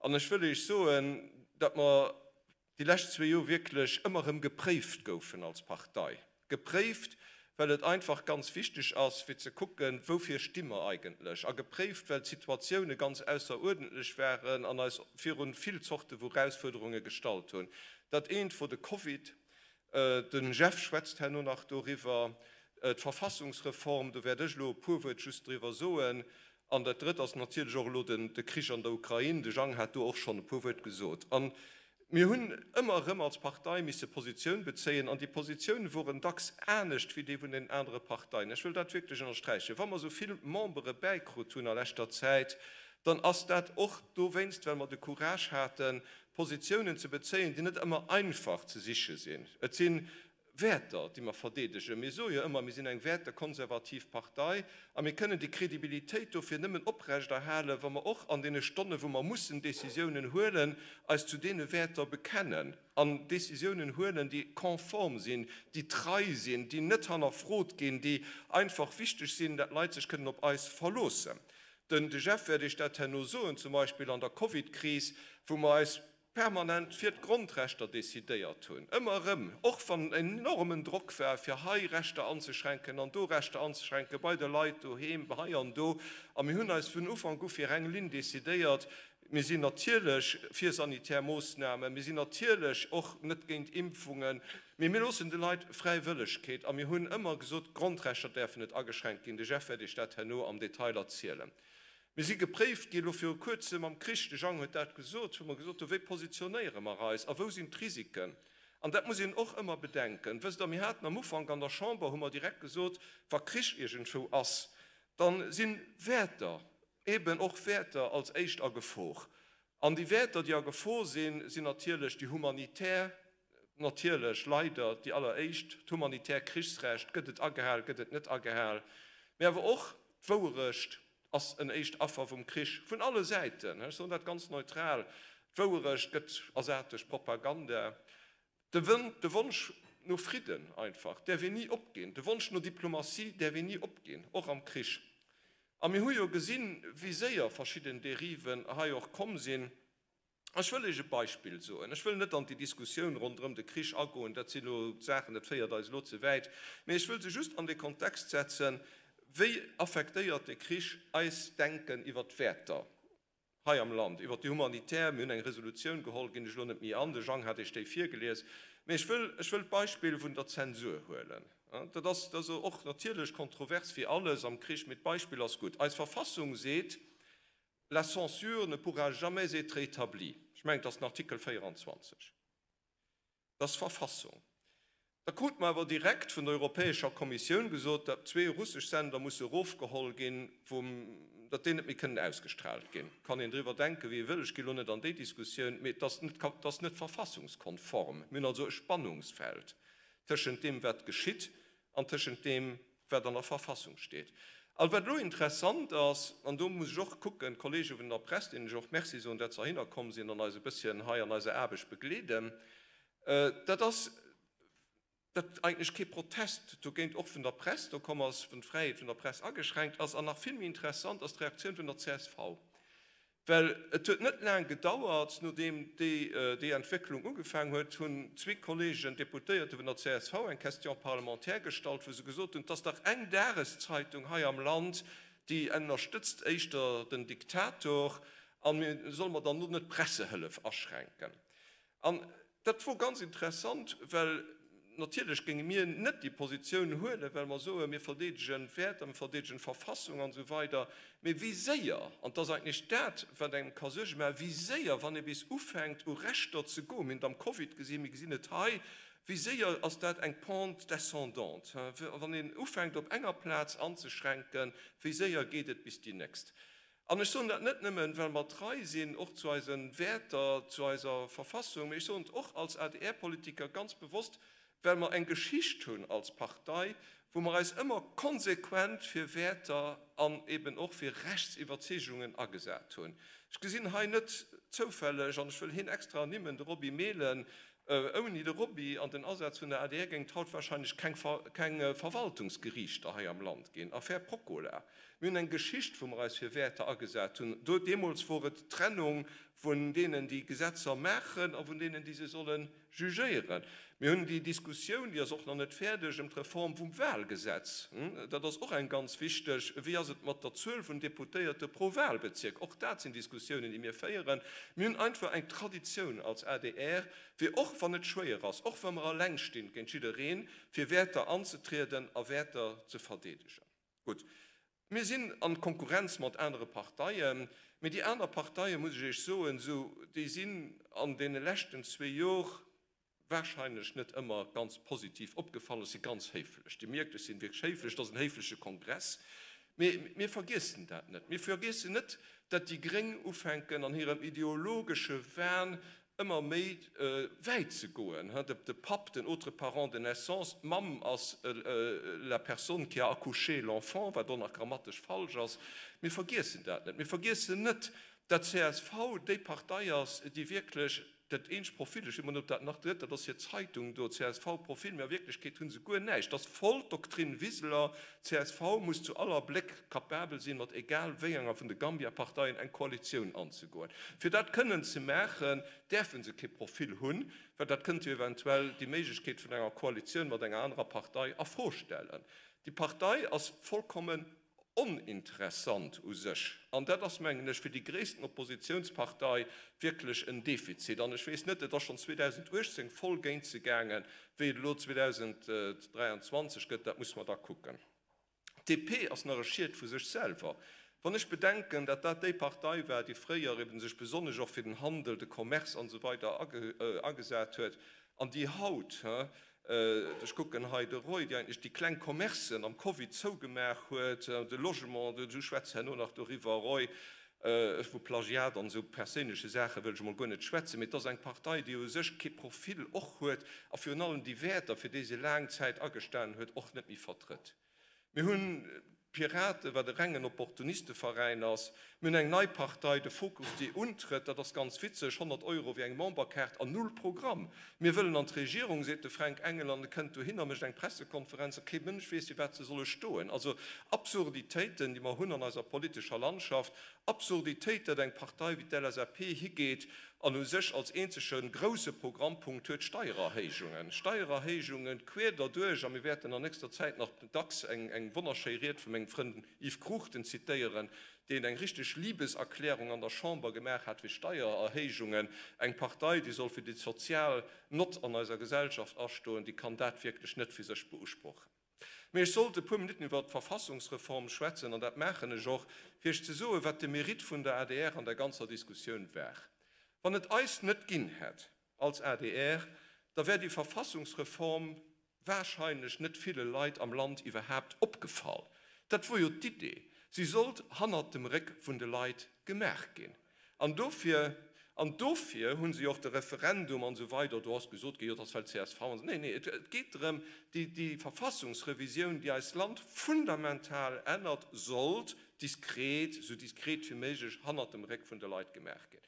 An ech wëll Iech soen, datt mer déi lescht zwee Joer wierklech ëmmer erëm gepréift goufen als Partei. Gepréift, well et einfach ganz wichteg ass, fir ze kucken, woufir sti mer eigentlech. A gepréift, well d'Situatioune ganz ausseruerdentlech waren an eis virun vill Zorte vu Erausfuerderunge gestallt hunn. Dat eent wor de Covid, de Jeff schwätzt herno nach doriwwer, d'Verfassungsreform, do wäert ech elo e puer Wuert just driwwer soen, an dat Drëtt ass natierlech och elo de Krich an der Ukrain. De Jang hat do och schonn e puer Wuert gesot. A mir hunn ëmmer erëm als Partei misse Positioun bezéien, an déi Positioune woren dacks anescht wéi déi vun den anere Parteien. Ech wëll dat wierklech ënnersträichen. Wa mer esou vill Membere bäikrut hunn a leschter Zäit, dann ass dat och dowéinst, well mer de Courage haten, Positiounen ze bezéien, déi net ëmmer einfach ze siche sinn. Et si Wäerter, déi mer verdeedegen. Mir soe jo ëmmer, mir sinn eng wäertekonservativ Partei a mir kënnen déi Kredibilitéit dofir nëmmen oprechterhalen, wa mer och an deene Stonne wou mer mussen Décisiounen huelen, eis zu deene Wäerter bekennen an Décisiounen huelen, déi konform sinn, déi trei sinn, déi net hannerfrot ginn, déi einfach wichteg sinn, dat d'Leit sech kënnen op eis verloossen. Den de Jeff wäert Iech dat herno soen, zum Beispill an der Covidkris, wou mer eis permanent fir d'Grondrechter decidéiert hunn, ëmmer erëm, och wann en enormen Drock war, fir hei Rechter anzeschränken an do Rechter anzeschränken, bei de Leit doheem, hei an do. A mir hunn eis vun Ufank u fir eng Linn decidéiert, Mir sinn natierlech fir sanitär Moossnamen, mir sinn natierlech och net géint Impfungen, mee mir loossen de Leit fräi Wëllegkeet. A mir hunn ëmmer gesot, d'Grondrechter däerfen net ageschränkt ginn. De Jeff wäert Iech dat herno am Detail erzielen. Mir si gepréift gi elo viru Kuerzem am Krich, de Jang huet dat gesot, wou mer gesot hunn, wéi positionéiere mer eis a wou sinn d'Risiken? An dat muss een och ëmmer bedenken. Wësst Der, mir haten am Ufank an der Chamber, hu mer direkt gesot, wa Krich iergendwou ass, da si Wäerter Eben och Wäerter als éischt a Gefor. An déi Wäerter, déi a Gefor sinn, sinn natierlech déi humanitär, natierlech, leider, déi alleréischt, d'humanitär Krichsrecht, gëtt et agehal, gëtt et net agehal, mee awer och d'Wouerecht ass en éischt Affer vum Krich, vun alle Säiten, ech soen dat ganz neutral, d'Wouerecht gëtt ersat duerch Propaganda. De Wonsch no Fridden einfach däerf een ni opginn, de Wonsch no Diplomatie däerf een ni opginn, och am Krich. A mir hu jo gesinn, wéi séier verschidden Dériven hei och komm sinn. Ech wëll Iech e Beispill soen. Ech wëll net an déi Diskussioun ronderëm de Krich agoen, dat sinn elo Saachen, dat féiert eis elo ze wäit, mee ech wëll se just an de Kontext setzen, Wéi affektéiert de Krich eist Denken iwwer d'Wäerter? Hei am Land, iwwert déi humanitär, mir hunn eng Resolutioun geholl, ginn ech elo net méi an, de Jang hat Iech déi virgelies, mä ech wëll, ech wëll d'Beispill vun der Zensur huelen. Dat ass, dat ass och natierlech kontrovers wéi alles am Krich, mä d'Beispill ass gutt. Eis Verfassung seet, La censure ne pourra jamais être établie. Ech mengen, et ass den Artikel 24. Dat ass d'Verfassung. Da krute mer awer direkt vun der Europäescher Kommissioun gesot, datt zwee russesch Sender musse erofgeholl ginn, vum, datt déi net méi kënnen ausgestraalt ginn. Kann een driwwer denken, wéi ee wëll, ech gi lo net an déi Diskussioun, mee et ass net, et ass net verfassungskonform. Mir hunn also e Spannungsfeld tëschent deem, wat geschitt, an tëschent deem, wat an der Verfassung steet. A wat elo interessant ass, an do muss ech och kucken, d'Kollege vun der Press, deenen ech och Merci soen, dat se heihinner komm sinn an eis e bësschen hei an eiser Aarbecht begleeden, dat ass, datt eigentlech kee Protest dogéint och vun der Press do komm ass, wou d'Fräiheet vun der Press ageschränkt ass. An nach vill méi interessant ass d'Reaktioun vun der csv. Well et huet net laang gedauert, nodeem déi Entwécklung ugefaang huet, hunn zwee Kollegen Deputéierte vun der csv eng Question parlementaire gestallt, wou se gesot hunn, 't ass dach eng Dageszeitung hei am Land, déi ënnerstëtzt éischter den Diktator, a solle mer dann elo net d'Pressehëllef aschränken? An dat wor ganz interessant, well natierlech géinge mir net déi Positioun huelen, well mer soen, mir verdeedegen d'Wäerter, mir verdeedegen d'Verfassung an esou weider. Mee wéi séier, an et ass eigentlech dat, wat engem ka Suerge maachen, wéi séier, wann ee bis ufänkt u Rechter ze goen, mir hunn et am Covid gesinn, mir gesinn et hei, wéi séier ass dat eng Pente descendante, wann een ufänkt op enger Plaz anzeschränken, wéi séier geet et bis déi nächst. An ech soen dat net nëmmen, well mer trei sinn och zu eise Wäerter, zu eiser Verfassung, mee ech soen et och als ADR-Politiker ganz bewosst, well mer eng Geschicht hunn als Partei, wou mer eis ëmmer konsequent fir Wäerter an eben och fir Rechtsiwwerzeegungen agesat hunn. Ech gesinn hei net zoufälleg, an ech wëll hien extra ernimmen, de Roby Mehlen. Ouni de Robby an den Asaz vun der adr géing et haut wahrscheinlech keng keng Verwaltungsgeriichter hei am Land ginn. Affär Procola. Mir hunn eng Geschicht, wou mer eis fir Wäerter agesat hunn. Do deemools wor et d'Trennung vun deenen, déi Gesetzer maachen a vun deenen, déi se solle jugéieren. Mir hunn déi Diskussioun, déi ass och nach net fäerdeg, ëm d'Reform vum Wahlgesetz. Dat ass och eng ganz wichteg. Wéi ass et mat der Zuel vun Deputéierte pro Wahlbezierk? Och dat sinn Diskussiounen, déi mir féieren. Mir hunn einfach eng Traditioun als adr, fir och wann et schwéier ass, och wa mer eleng stinn géint jiddereen, fir Wäerter anzetrieden a Wäerter ze verdeedegen. Gutt, mir sinn an Konkurrenz mat anere Parteien, mee déi aner Parteien, muss ech Iech soen, esou, déi sinn an deene leschten zwee Jor wahrscheinlech net ëmmer ganz positiv opgefall. Ech si ganz héiflech, Dir mierkt, ech sinn wierklech héiflech, et ass en héifleche Kongress, mee mir vergiessen dat net. Mir vergiessen net, datt déi Gréng ufänken an hirem ideologesche Wahn ëmmer méi wäit ze goen, de Papp, den autre parent de naissance, d'Mamm ass la personne qui a accouché l'enfant, wat och nach grammatesch falsch ass. Mir vergiessen dat net. Mir vergiessen net, dat csv déi Partei ass, déi wierklech dat eenzegt Profil, ech weess net, ob dat nach gëtt, dat ass hir Zeitung do, CSV-Profil, mee a Wierklechkeet hu se guer näischt. Dat ass voll d'Doctrine Wiseler, csv muss zu aller Bléck capabel sinn, mat egal wéi enger vun de Gambia-Parteien eng Koalitioun anzegoen. Fir dat kënnen ze maachen, däerfe se kee Profil hunn, well dat kënnt jo eventuell déi Méiglechkeet vun enger Koalitioun mat enger anerer Partei a Fro stellen. Déi Partei ass vollkommen oninteressant u sech. An dat ass, mengen ech, fir déi gréissten Oppositionspartei wierklech en Defizit. An ech weess net, et ass schonn 2018 voll géint se gaangen, wéi et elo 2023 gëtt, dat muss mer da kucken. D'DP ass nach e Schiet vu sech selwer. Wann ech bedenken, datt dat déi Partei war, déi fréier eben sech besonnesch och fir den Handel, de Commerce an esou weider agesat huet, an déi haut, ech kucken hei de Roy, déi eigentlech déi kleng Commercen am Covid zougemaach huet, de Logement, du schwätz herno nach doriwwer, Roy, Ech vu Plagiat an esou perséinleche Saache wëll ech emol guer net schwätzen, mee et ass eng Partei, déi u sech kee Profil och huet a virun allem déi Wäerter, fir déi se laang Zäit agestanen huet, och net méi vertrëtt. Mir hunn d'Piraten, wat e rengen Opportunisteveräin ass. Mir hunn eng nei Partei, de Fokus, déi untrëtt. Dat ass ganz witzeg, 100 Euro wéi eng Memberkaart an null Programm. Mir wëllen an d'Regierung, seet de Fränk Engel, an e kënnt dohin a mécht eng Pressekonferenz a kee Mënsch weess, fir wat se solle stoen. Also Absurditéiten, déi mer hunn an eiser politescher Landschaft. Absurditéit, datt eng Partei wéi d'LSAP higeet an u sech als eenzege grousse Programmpunkt huet Steiererhéijungen. Steiererhéijunge quer derduerch. A mir wäerten an nächster Zäit nach dacks eng wonnerschéi Ried vu mengem Frënd Yves Cruchten zitéieren, deen eng richteg Liebeserklärung an der Chamber gemaach hat fir Steiererhéijungen. Eng Partei, déi soll fir déi sozial Nott an eiser Gesellschaft astoen, déi kann dat wierklech net fir sech beusprochen. Mee ech sollt e puer Minutten iwwert d'Verfassungsreform schwätzen, an dat maachen ech och, fir Iech ze soen, wat de Mérite vun der adr an der ganzer Diskussioun war. Wann et eis net ginn hätt als adr, da wär déi Verfassungsreform wahrscheinlech net ville Leit am Land iwwerhaapt opgefall. Dat wor jo d'Idee, si sollt hannert dem Réck vun de Leit gemaach ginn. An dofir, an dofir hu se och de Referendum an esou weider, do ass gesot ginn, jo, dat ass well csv an esou. Neen, neen, et geet drëm, déi, déi Verfassungsrevisioun, déi eist Land fundamental ännert, sollt diskret, esou diskret wéi méiglech hannert dem Réck vun de Leit gemaach ginn.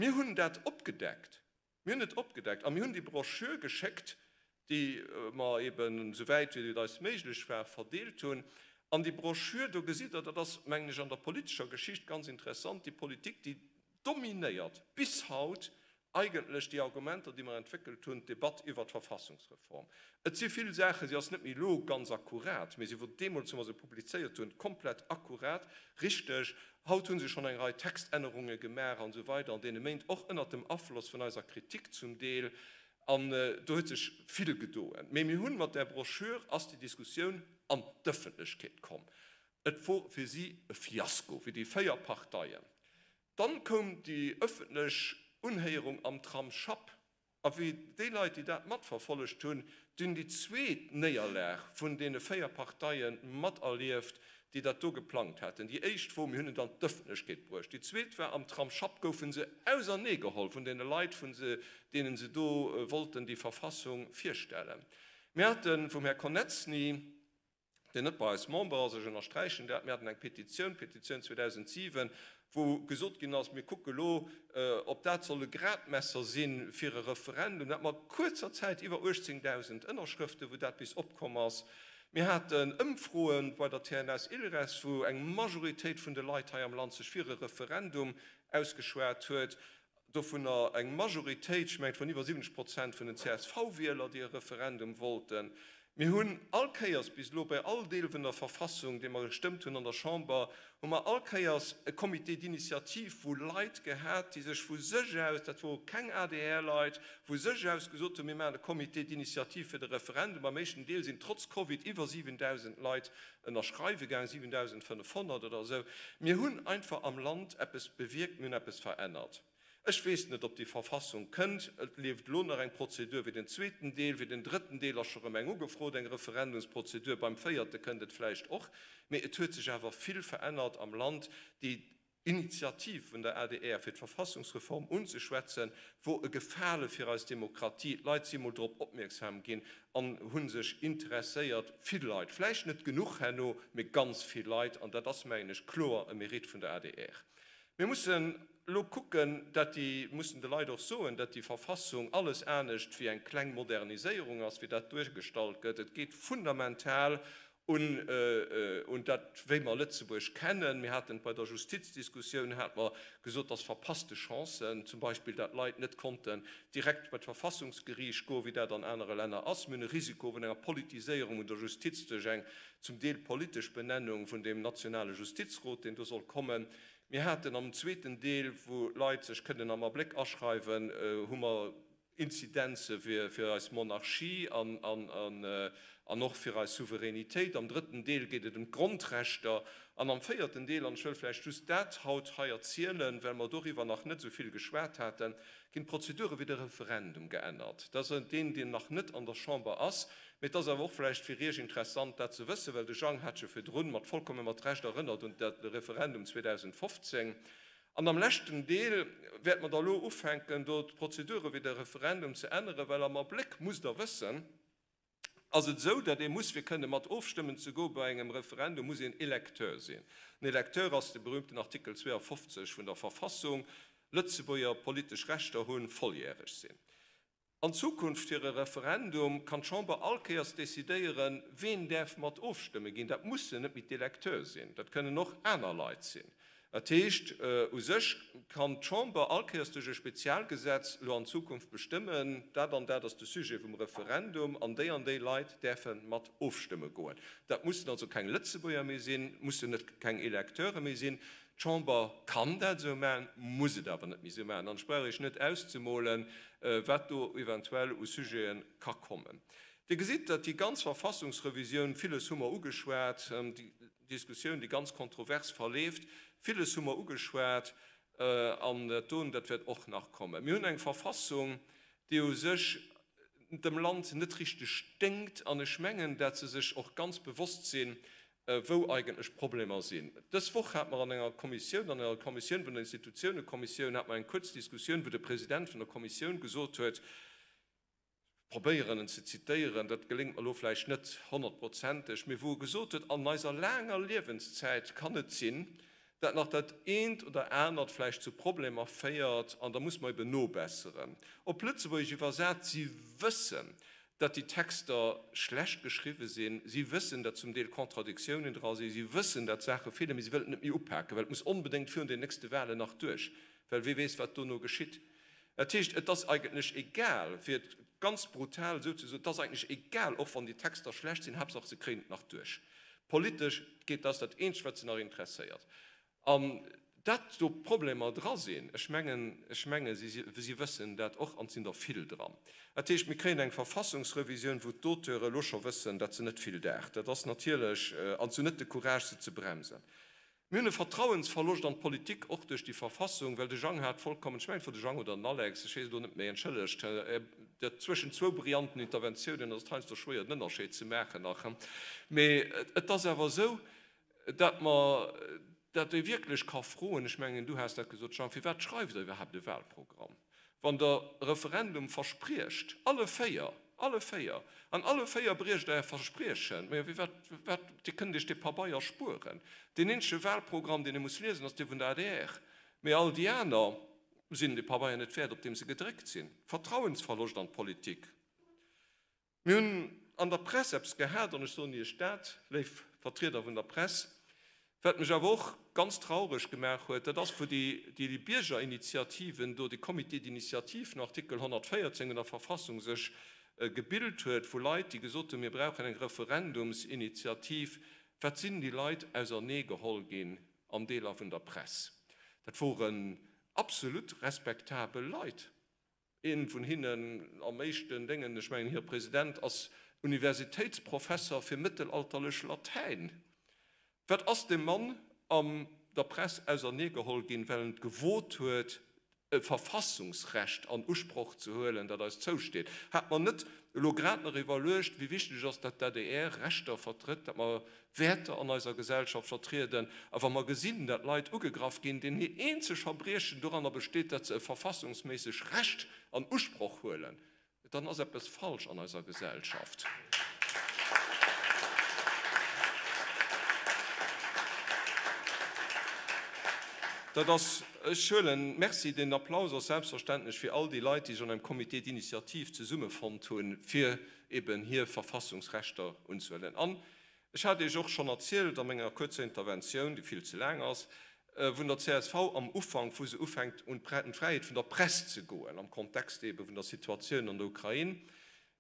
Mir hunn dat opgedeckt. Mir hunn et opgedeckt a mir hunn déi Broschür geschéckt, déi mer eben, esouwäit wéi et eis méiglech war, verdeelt hunn. An déi Broschür, do gesitt Der, dat ass, mengen ech, an der politescher Geschicht ganz interessant, déi Politik, déi dominéiert bis haut eigentlech déi Argumenter, déi mer entwéckelt hunn, d'Debatt iwwert d'Verfassungsreform. Et si vill Saachen, si ass net méi elo ganz akkurat, mee si wor deemools, wou mer se publizéiert hunn, komplett akkurat, richteg. Haut hu se schonn eng Rei Textännerunge gemaach an esou weider an deene Méint, och ënnert dem Afloss vun eiser Kritik zum Deel. An do huet sech vill gedoen. Mee mir hunn mat där Broschür ass déi Diskussioun an d'Ëffentlechkeet komm. Et wor fir si e Fiasko, fir déi 4 Parteien. Dann koum déi ëffentlech Unhéierung am Tramsschapp. A wéi déi Leit, déi dat matverfollegt hunn, déi hunn déi zweet Néierlag vun deene 4 Parteie materlieft, déi dat do geplangt haten. Déi éischt wor, mir hunn et an d'Ëffentlechkeet bruecht. Déi zweet war, am Tramsschapp goufe se auserneegeholl vun deene Leit, vun deene se do wollten déi Verfassung virstellen. Mir hate vum Här Koneczny. Deen net bei eis Member ass, ech ënnersträichen dat, mir haten eng Petitioun, d'Petitioun 2007, wou gesot ginn ass, mir kucke lo, ob dat soll e Gradmesser si fir e Referendum. Dat mat kuerzer Zäit iwwer 18.000 Ënnerschrëften, wou dat bis opkomm ass. Mir haten Ëmfroe bei der TNS-Ilres, wou eng Majoritéit vun de Leit hei am Land sech fir e Referendum ausgeschwat huet. Dovunner eng Majoritéit, ech mengen et waren iwwer 70 Prozent vun den CSV-Wieler, déi e Referendum wollten. Mir hunn all Kéiers bis elo bei all Deel vun der Verfassung, dee mer gestëmmt hunn an der Chamber, hu mer all Kéiers e Comité d'initiative vu Leit gehat, déi sech vu sech aus, dat wore keng ADR-Leit, vu sech aus gesot hunn, mir maachen e Comité d'initiative fir de Referendum. Am éischten Deel sinn trotz Covid iwwer 7.000 Leit ënnerschreiwe gaang, 7.500 oder esou. Mir hunn einfach am Land eppes bewierkt, mir hunn eppes verännert. Ech weess net, ob déi Verfassung kënnt. Et leeft elo nach eng Prozedur fir den zweeten Deel, fir den drëtten Deel ass scho rëm eng ugefrot, eng Referendumsprozedur, beim véierte kënnt et vläicht och. Mee et huet sech awer vill verännert am Land. Déi Initiativ vun der adr, fir d'Verfassungsreform unzeschwätzen, wor e Gefale fir eis Demokratie. D'Leit si mol drop opmierksam ginn an hu sech interesséiert, vill Leit, vläicht net genuch herno, mee ganz vill Leit, an dat ass, mengen ech, kloer e Mérite vun der adr. Mir mussen elo kucken, dat déi, mussen de Leit och soen, dat déi Verfassung alles anescht wéi eng kleng Moderniséierung ass, wéi dat duergestallt gëtt. Et geet fundamental un dat, wéi mer Lëtzebuerg kennen. Mir haten et bei der Justizdiskussioun, hate mer gesot, dass verpasste Chancen, zum Beispill dat Leit net konnten direkt bei d'Verfassungsgeriicht goen, wéi dat an anere Länner ass. Mir hunn e Risiko vun enger Politiséierung vun der Justiz duerch eng zum Deel politesch Benennung vun deem nationale Justizrot, deen do soll kommen. Mir haten am zweeten Deel, wou Leit sech kënnen am Abléck aschreiwen, hu mer Inzidenze fir eis Monarchie an och fir eis Souveränitéit. Am drëtten Deel geet et ëm d'Grondrechter. An am véierten Deel, an ech wëll vläicht just dat haut hei erzielen, well mer doriwwer nach net esou vill geschwat haten, ginn d'Prozedure fir de Referendum geännert. Dat ass deen, deen nach net an der Chamber ass. Mee et ass awer och vläicht fir Iech interessant, dat ze wëssen, well de Jang hat jo virdrun mat vollkomme mat Recht erënnert un de Referendum 2015. An am leschten Deel wäerte mer da elo ufänken, do d'Prozedure fir de Referendum ze änneren, well am Abléck, musst Der wëssen, ass et esou, datt ee muss, fir kënne mat ofstëmmen ze goe bei engem Referendum, muss een Electeur sinn. En Electeur ass de berühmten Artikel 52 vun der Verfassung, Lëtzebuerger, politesch Rechter hunn, volljäreg sinn. An Zukunft fir e Referendum kann d'Chamber all Kéiers decidéieren, ween däerf mat ofstëmme ginn. Dat mussen net méi d'Electeur sinn, dat kënnen och aner Leit sinn. Dat heescht, u sech kann d'Chamber all Kéiers duerch e Spezialgesetz elo an Zukunft bestëmmen, dat an dat ass de Sujet vum Referendum an déi an déi Leit däerfe mat ofstëmme goen. Dat mussen also keng Lëtzebuerger méi sinn, mussen net keng Electeure méi sinn. D'Chamber kann dat esou maachen, muss et awer net méi esou maachen. An ech brauch Iech net auszemolen, wat do eventuell u Sujete ka kommen. Dir gesitt, datt déi ganz Verfassungsrevisioun, villes hu mer ugeschwat, déi Diskussioun, déi ganz kontrovers verleeft, villes hu mer ugeschwat, an dat doen, dat wäert och nach kommen. Mir hunn eng Verfassung, déi u sech dem Land net richteg déngt, an ech mengen, dat se sech och ganz bewosst sinn, wou eigentlech d'Problemer sinn. Dës Woch hate mer an enger Kommissioun, an enger Kommissioun vun der Institutiounekommissioun, hate mer eng kuerz Diskussioun, wou de President vun der Kommissioun gesot huet, ech probéieren en ze zitéieren, dat geléngt mer elo vläicht net honnertprozenteg, mee wou e gesot huet, an eiser laanger Liewenszäit kann et sinn, dat nach dat eent oder anert vläicht zu Problemer féiert an da muss mer eben nobesseren. Op Lëtzebuergesch iwwersat, si wëssen, dat déi Texter schlecht geschriwwe sinn, si wëssen, dat zum Deel Contradictiounen dra sinn, si wëssen, dat Saache feelen, mee si wëllen et net méi upaken, well et muss onbedéngt virun den nächste Wahlen nach duerch, well wee weess, wat dono geschitt. Dat heescht, et ass eigentlech egal, fir et ganz brutal esou ze soen, et ass eigentlech egal, och wann déi Texter schlecht sinn, Haaptsaach se kréien et nach duerch. Politesch geet dat ass dat Eenzegt, wat se nach interesséiert. An dat do Problemer dra sinn, ech mengen, ech menge si, si wëssen dat och an et sinn der vill dran. Dat heescht, mir kréien eng Verfassungsrevisioun, wou d'Auteure elo scho wëssen, dat se net vill daacht. Dat ass natierlech, an se hunn net de Courage, se ze bremsen. Mir hunn e Vertrauensverloscht an d'Politik, och duerch déi Verfassung, well de Jang hat vollkommen, ech mengen et wor de Jang oder den Alex, ech weess et elo net méi, entschëllegt, dat zwëschen zwou brillanten Interventiounen ass et heiansdo schwéier den Ënnerscheed ze maachen nach, mee et ass awer esou, dat mer, dat ee wierklech ka froen, ech mengen du has dat gesot Jang, firwat schreift Der iwwerhaapt e Wahlprogramm, wann Der e Referendum verspriecht, alle véier? Alle 4. An alle 4 briecht Der Är Verspriechen. Majo, wéi wat, wat, Dir kënnt Iech dee Pabeier spueren. Deen eenzege Wahlprogramm, deen ee muss liesen, ass dee vun der adr. Mee all déi aner sinn de Pabeier net wäert, op deem se gedréckt sinn. Vertrauensverloscht an d'Politik. Mir hunn an der Press eppes gehat, an ech soen Iech dat, léif Vertrieder vun der Press, wat mech awer och ganz traureg gemaach huet, dat ass, wou déi Biergerinitiativen do, de Comité d'initiative no Artikel 114 vun der Verfassung sech gebilt huet, vu Leit, déi gesot hunn, mir brauchen eng Referendumsinitiativ, wat sinn déi Leit auserneegeholl ginn an Deeler vun der Press. Dat woren absolut respektabel Leit. Een vun hinnen, am éischten Déngen, ech mengen hire President, ass Universitéitsprofesser fir mëttelalterlech Latäin. Wat ass deem Mann an der Press auserneegeholl ginn, well en et gewot huet, e Verfassungsrecht an Usproch ze huelen, dat eis zousteet? Hat mer net elo grad nach iwwerluecht, wéi wichteg ass, datt d'ADR Rechter vertrëtt, datt mer Wäerter an eiser Gesellschaft vertrieden, a wa mer gesinn, datt Leit ugegraff ginn, deenen hir eenzeg Verbriechen doranner besteet, datt se e verfassungsméisseg Recht an Usproch huelen, dann ass eppes falsch an eiser Gesellschaft. Dat ass, ech huelen, Merci, deen Applaus ass selbstverständlech fir all déi Leit, déi sech an engem Comité d'initiative zesummefonnt hunn, fir eben hir Verfassungsrechter unzehuelen. An ech hat Iech och schonn erzielt a menger kuerzer Interventioun, déi vill ze laang ass, vun der csv am Ufank, wou se ufänkt un d'Fräiheet vun der Press ze goen, am Kontext ebe vun der Situatioun an der Ukrain.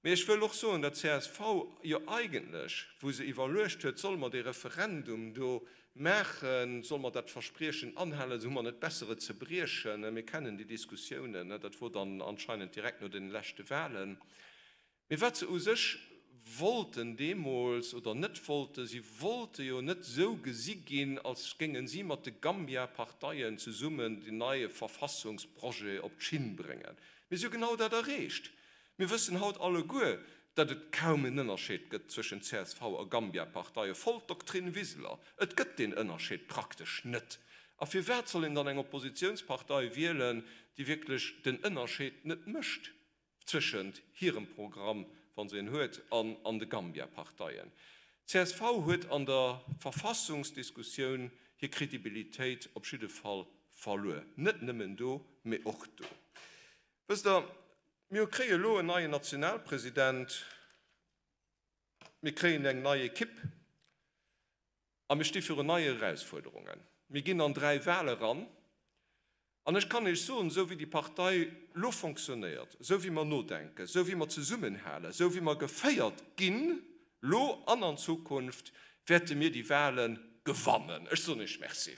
Mee ech wëll och soen, datt csv jo eigentlech, wou se iwwerluecht huet, solle mer dee Referendum do maachen, solle mer dat Verspriechen anhalen, hu mer net besser et ze briechen, mir kennen déi Diskussiounen, dat wor dann anscheinend direkt no deene leschte Wahlen. Mee wat se u sech wollten deemools oder net wollten, si wollte jo net esou gesi ginn, als géinge si mat de Gambia-Parteien zesummen den neie Verfassungsprojet op d'Schinn bréngen. Mee si hu genau dat erreecht. Mir wëssen haut alleguer, datt et kaum en Ënnerscheed gëtt zwëschent csv a Gambia-Parteien. Voll d'Doctrine Wiseler, et gëtt deen Ënnerscheed praktesch net. A firwat soll een dann eng Oppositiounspartei wielen, déi wierklech den Ënnerscheed net mécht? Zwëschent hirem Programm, wa se en huet, an an de Gambia-Parteien. Csv huet an der Verfassungsdiskussioun hir Kredibilitéit op jidde Fall verluer. Net nëmmen do, mee och do. Wësst Der, mir kréie elo en neien Nationalpresident, mir kréien eng nei Ekipp a mir sti virun neie Erausfuerderungen. Mir ginn an 3 Wale ran. An ech kann Iech soen, esou wéi déi Partei elo fonctionnéiert, esou wéi mer nodenken, esou wéi mer zesummenhalen, esou wéi mer geféiert ginn, elo an an Zukunft, wäerte mir déi Wahle gewannen. Ech soen Iech Merci.